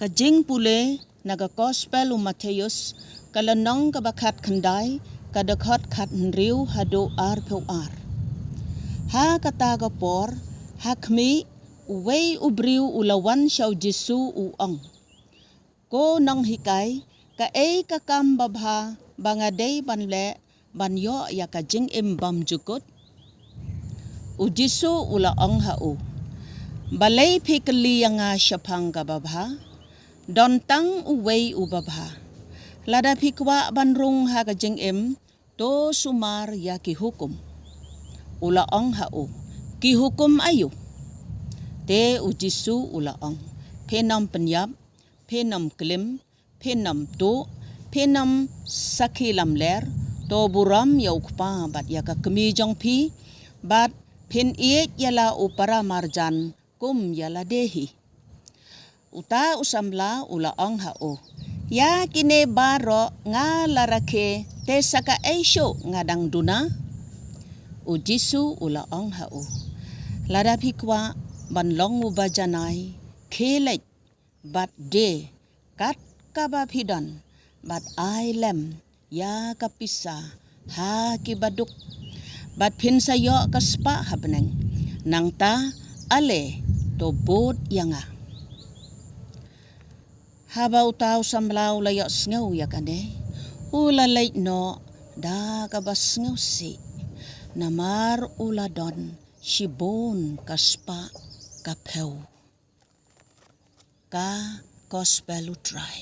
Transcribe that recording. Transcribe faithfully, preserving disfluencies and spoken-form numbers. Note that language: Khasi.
Ka jingpule na ka Gospel u Mathaios, ka lynnong kaba khatkhyndai, ka dkhot khathynriew haduh arphew ar. Ha kata ka por, ha khmih, uwei u briew u la wan sha u Jisu u ong, Ko Nonghikai, kaei ka kam babha ba nga dei ban leh ban ïoh ïa ka jingim bymjukut? U Jisu u la ong ha u, Balei phi kylli ïa nga shaphang ka babha? Don tang uwei u babha. Lada phi kwah ban rung ha ka jingim, to sumar ïa ki hukum. U la ong ha u, Ki hukum aïu? Te u Jisu u la ong, Phin ym pynïap, phin ym klim, phin ym tuh, phin ym sakhi lamler, to burom ïa u kpa bad ïa ka kmie jong phi, bad phin ïeit ïa la u paramarjan kum ïa lade hi. Uta u samla u la ong ha u, Ïa kine baroh nga la rakhe, te sa kaei shuh nga dang duna? U Jisu u la ong ha u, Lada phi kwah ban long uba janai, khie leit bad die kat kaba phi don, bad ai lem ïa ka pisa ha ki baduk, bad phin sa ïoh ka spah ha bneng. Nangta ale to bud ïa nga. Haba uta u samla u la ïohsngew ïa kane, u la leit noh da kaba sngewsih, namar u la don shibun ka spah ka phew. Ka Gospel u Trai.